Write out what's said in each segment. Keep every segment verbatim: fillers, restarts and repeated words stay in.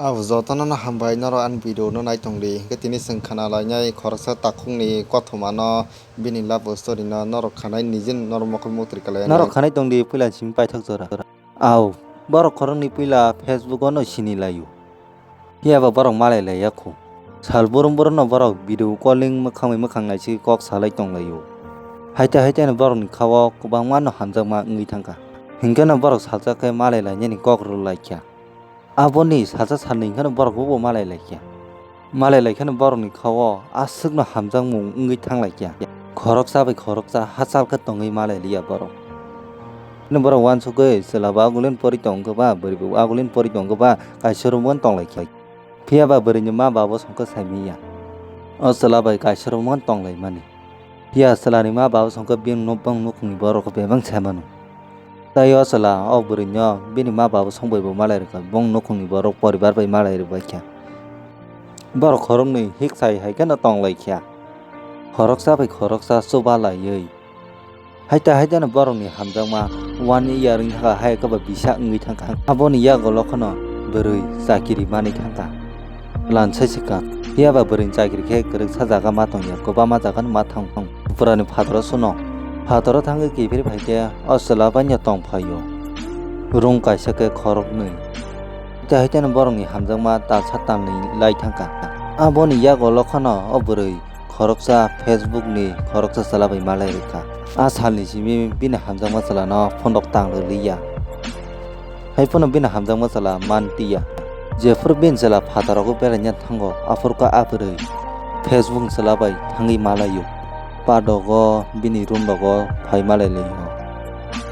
Abo jotono no hambai, norok ani video no nai tong di. Hingke tini chwng khna lainai khoroksa takhuk ni kothoma no, bini love story no norok khanai nijin norok mokol muktrwi kalai. Norok khanai tong di puila simi paithak jora. Au, borok khoroknwi puila Facebook o no sini laio. Phiya ba borok malai laiya kho. Sal burum burum no borok video calling mwkhang bai mwkhang naisik kok salai tong laio. Haite haite no borok ni kha o kwbangma no hamjakma wngwi thangkha. Hingke no borok salsa khe malai lainani kok rw laikha. Aboni salsa salni hwnkheno borok bobo malai laikha. Malai laikheno borokni kha o aswkno hamjakmung wngwi thang laikha. Khoroksa bai khoroksa hachal khe tongwi malai liya borok. Hwnwi borok uansukgwi chwla bo agulin pori tong khe ba, bwrwi bo agulin pori tong khe ba, kaisa room o tong laikha. Phiya ba bwrwini ma babo songkhe saimanya. O chwla bai kaisa room o tong laimani. Phiya chwlani ma babo songkhe bini nok bang nukhungni borok bebak sai mano. Tai o chwla o bwrwino bini ma babo song bai bo malai rwkha, bong nukhungni borok poribar bai malai rwbaikha. Borok khoroknwi hik sai hai kheno tong laikha. Khoroksa bai khoroksa chuba laiwi. Haita haitano borokni hamjakma one year wngkha, hai khe ba bisa wngwi thangkha. Aboni yagulo kheno bwrwi chakiri manwi thangkha. Lansai se kha. Phiya ba bwrwini chakiri khe kwrwksa jaga ma tongya, kwbangma jaga no ma thang thang. Purani phataro suno. Phataro thangwi kiphilwi phai khe o chwla bai no tong phaio. Room kaisa khe khoroknwi. Tei hai teno borokni hamjakma talsa talnwi lai thangkha. Aboni yagulo kheno o bwrwi khoroksa Facebook ni khoroksa chwla bai malai rwkha. A salni simi bini hamjakma chwlano phondok tang rwliya. Hai phano bini hamjakma chwla man tiya. Jephuru bini chwla phatharogo beraina thango, aphuru khe a bwrwi Facebook ni chwla bai thangwi malaio. Padogo bini room rogo phai malai laio.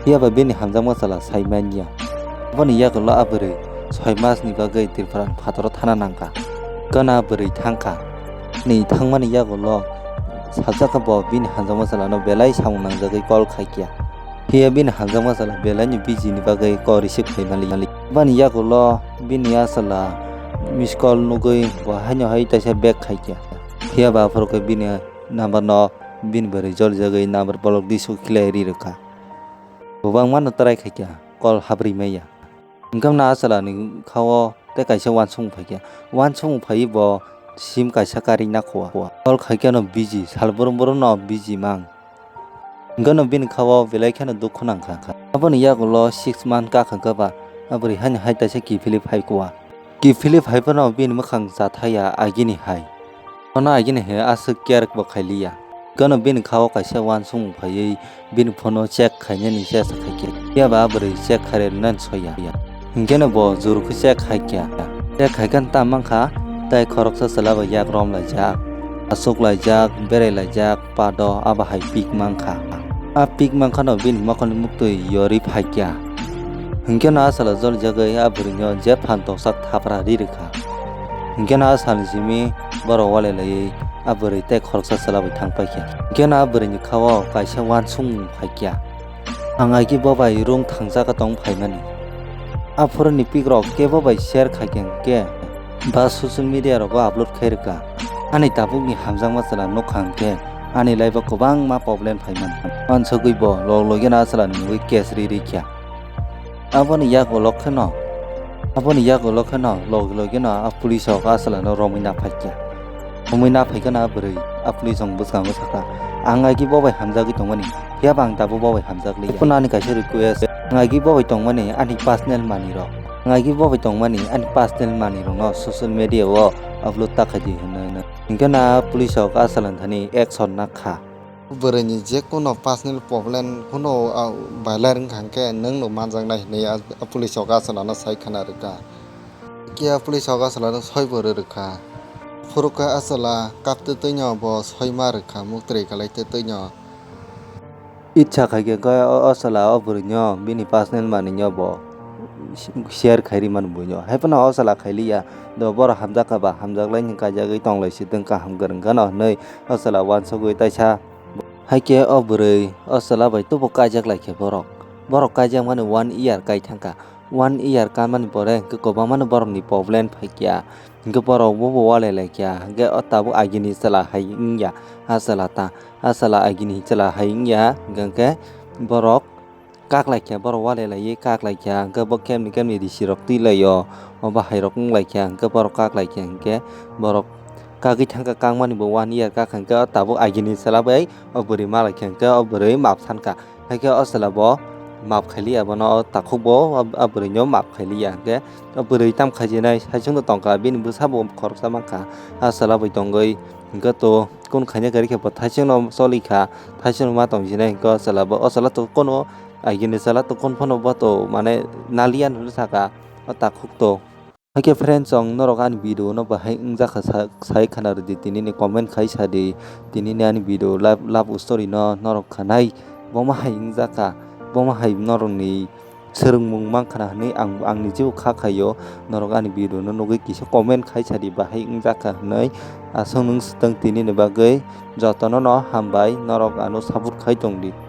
Phiya ba bini hamjakma chwla sai manya. Aboni yagulo a bwrwi soi mas ni bagwi Tripura ni phataro thana nangkha. Gana bwrwi thangkha. Ni thangmani yagulo sajak khe bo bini hamjakma chwlano belai samung nangjagwi call khaikha. Phiya bini hamjakma chwla belaino busy ni bagwi call receive khai mali. Bani yagulo bini a chwla miss call nugwi bo haino hai taisa back khaikha. Phiya ba aphuru khe bini number no bini bwrwi jolijagwi number block di sukhi lai ri rwkha. Kwbangma no try khaikha, call habri maya. Hingke no a chwla ni kha o tei kaisa uansukmung phaikha. Uansukmung phaiwi bo sim kaisa karwi nakho. Call khaikhe no busy, sal brum brum no busy mang. Hingke no bini kha o belai kheno dukhu nangkha. Aboni yagulo six month kakhwng khe ba, a bwrwi haino hai taisa kiphilwi phaikha. Kiphilwi phai phano bini mwkhang chathaya agini hai. Bono agini hai aswk care bo khailiya. Gano bini kha o kaisa uansukmung phaiwi bini phone o check khainani chesta khaikhe. Phiya ba a bwrwi check khairwi rwnani soya. Hinkhe no bo juru khe check khaikha. Check khaikhe tamo mankha tei khoroksa chwla bai yak romlaijak, achuklaijak, berailaijak, pado abo hai pik mankha. A pik mankhano bini mokolni muktwi yorwi phaikha. Hinkhe no a chwla jolijagwi a bwrwino jephan toksak thapra ri rwkha. Hinkhe no a salni simi borok walai laiwi a bwrwi tei khoroksa chwla bai thang paikha. Hinkhe no a bwrwini kha o kaisa uansukmung phaikha. Ang agi bo bai room thangjak tong phaimani. Aphuruni pikrok kebo bai share khaikha hinkhe ba social media rogo upload khai rwkha. Ani tabukni hamjakma chwla nukha hinkhe ani life o kwbangma problem phaimani. Uansugwi bo log logino a chwlani mungwi case ri rikha. Aboni yagulo kheno, aboni yagulo kheno logi logino a police rok a chwlano romwi naphaikha. Romwi naphaikhe no a bwrwi a police rok bwskango sakha, "Ang agi bo bai hamjagwi tongmani, phiya ba ang tabuk bo bai hamjakliya." Phano ani kaisa request, "Ang agi bo bai tongmani ani personal manwi rok. Ang agi bo bai tongmani ani personal manwi rokno social media o upload ta khaidi," hwnwi. Hinkhe no a police rok a chwlani thani action nakha. Bwrwini je kuno personal problem kuno, ah, bailai wngkha hinkhe nwng no manjaknai hinwi a, a police rok a chwlano sai khna rwkha. Khe a police rok a chwlano soi bo rw rwkha. Phuru khe a chwla kaptwi twino bo soi ma rwkha, muktwi kalai twi twino. Itsa khai khe o, o chwla o bwrwino bini personal manwino bo share khai ri mano buino. Hai phano o chwla khailiya, do borok hamjak kha ba hamjaklai hinwi kaijagwi tonglai si twng kaham kwrwng gano hinwi o chwla uansugwi taisa. Hai khe o bwrwi o chwla bai tubuo kaijak lai khe borok. Borok kaijakmani one year kai thangkha. One year kanmani pore hwnkhe kwbangmano borokni problem phaikha. Hwnkhe borok bobo walai laikha. Hwnkhe o tabuk agini chwla hai wngya. A chwla ta, a chwla agini chwla hai wngya. Hwnkhe borok kaklaikha, borok walai laiwi kaklaikha, hwnkhe bo kemni kemni risi rok twi laio, o bahai rok wng laikha, hwnkhe borok kaklaikha, hwnkhe borok kagwi thangkha, kangmani bo one year kakha, hwnkhe o tabuk agini chwla bai o bwrwi malaikha, hwnkhe o bwrwi map sankha, haikhe o chwla bo map khailiya, bono o takhuk bo o, o bwrwino map khailiya, hwnkhe o bwrwi tam khaijinai saichungno tongkha, bini bwsa bo khoroksa mankha, a chwla bai tongwi, hwnkhe to kun khaina kwrwi khe bo thaisingno cholikha, thaisingno ma tongsinai, hwnkhe o chwla bo, o chwla to kono agini chwla to kun phano bo to mane naliya hinwi sakha o takhuk to. Haikhe friends, chwng norok ani video no bahai wngjakha sa-, sai khana rwdi, tini ni comment khai sadi, tini ni ani video love, love story no norok khanai, bomo hai wngjakha, bomo hai norok ni swrwngmung mankha na hinwi ang, ang ni jibo kha khaio, norok ani video no nugwi kisa comment khai sadi bahai wngjakha hinwi, aswk nwng swtwng tini ni bagwi jotono no hambai, norok ano support khai tongdi.